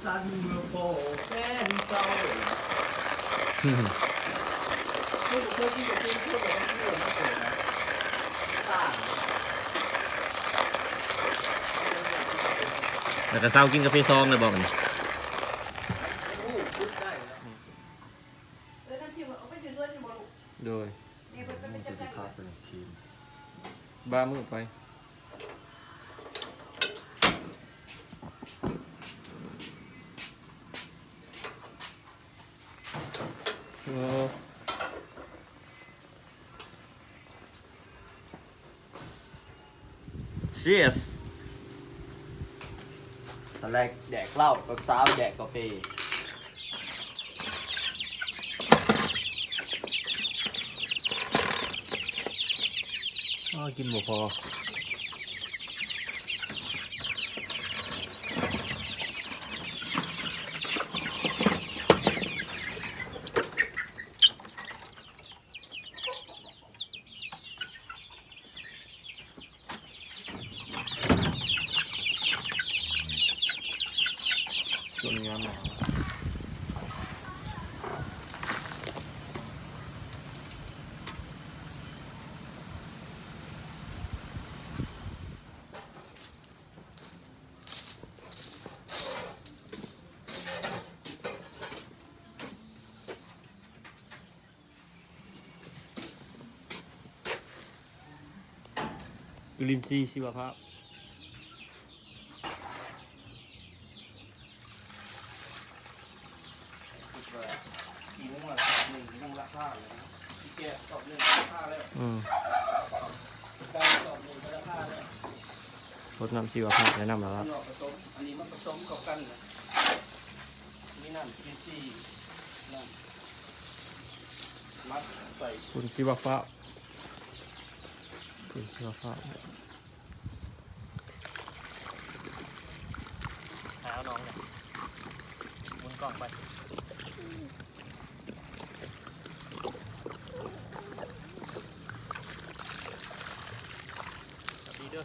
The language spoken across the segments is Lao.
ສັນເມື່ອພໍແຟນເກົ່າ ເຄີຍກິນກາເຟຄົນແບບນັ້ນເທື່ອນະ ແລ້ວກໍເຊົາກິນກາເຟຊອງເລີຍບໍບັດນີ້? ໂດຍ ບໍ່ມີໂຕທີ່ຂາດໄປ ຄຣີມ ບາມືໄປ ໂອ້. Cheers ຕອນແລກແດກເຫຼົ້າ ຕອນເຊົ້າແດກກາເຟ ອໍ ກິນບໍ່ພໍ. ຊ່ວງນີ້ໜາວ. ຈຸລິນຊີຊີວະພາບ ຄິດວ່າອີງວດໜຶ່ງຍັງລາຄາເລີຍນະ ອີແກະສອບໜຶ່ງລາຄາແລ້ວ ອືມ ໄກ່ສອບໜຶ່ງກໍລາຄາແລ້ວ ລົດນ້ຳຊີວະພາບແນະນຳແລ້ວລະ ອັນນີ້ມັນປະສົມ ອັນນີ້ມັນປະສົມເຂົ້າກັນນະ ມີນ້ຳຈຸລິນຊີ ນ້ຳ ມັດໃສ່ຝຸ່ນຊີວະພາບ ຝຸ່ນຊີວະພາບ ຫາເອົາໜອງເລີຍ ໝູນກ້ອງໄປ ດີເດີ.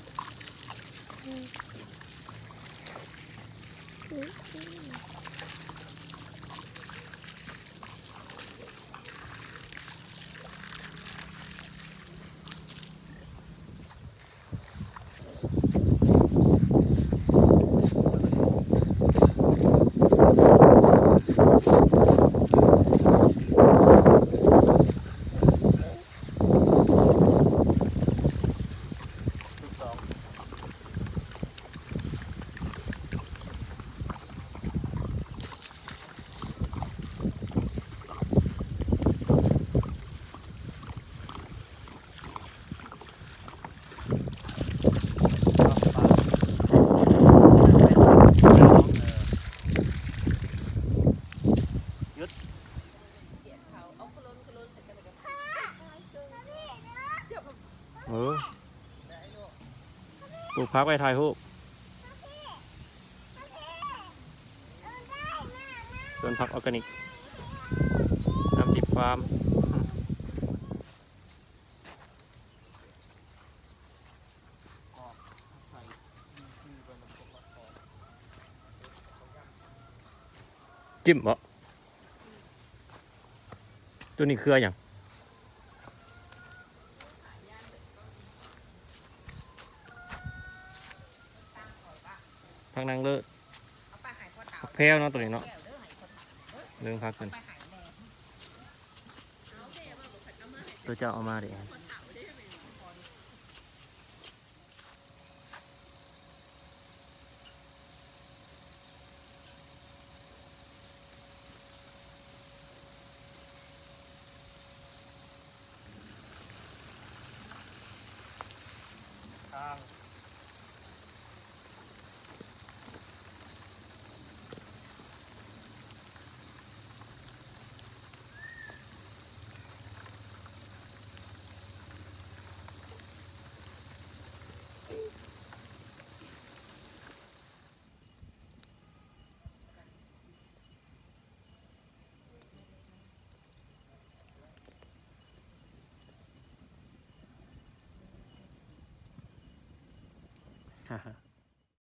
ເອີ ປູກຜັກໄວ້ຖ່າຍຮູບ ສວນຜັກອອກການິກ ນ້ຳທິບຟາມ. ຈິ້ມບໍ? ຕົວນີ້ເຄືອຫຍັງ? ຜັກນາງເລີດ ຜັກແພ້ວເນາະ ຕົວນີ້ເນາະ ເລື່ອງຜັກເພິ່ນ ຕົວເຈົ້າເອົາມາເດ້. ຮະຮະ.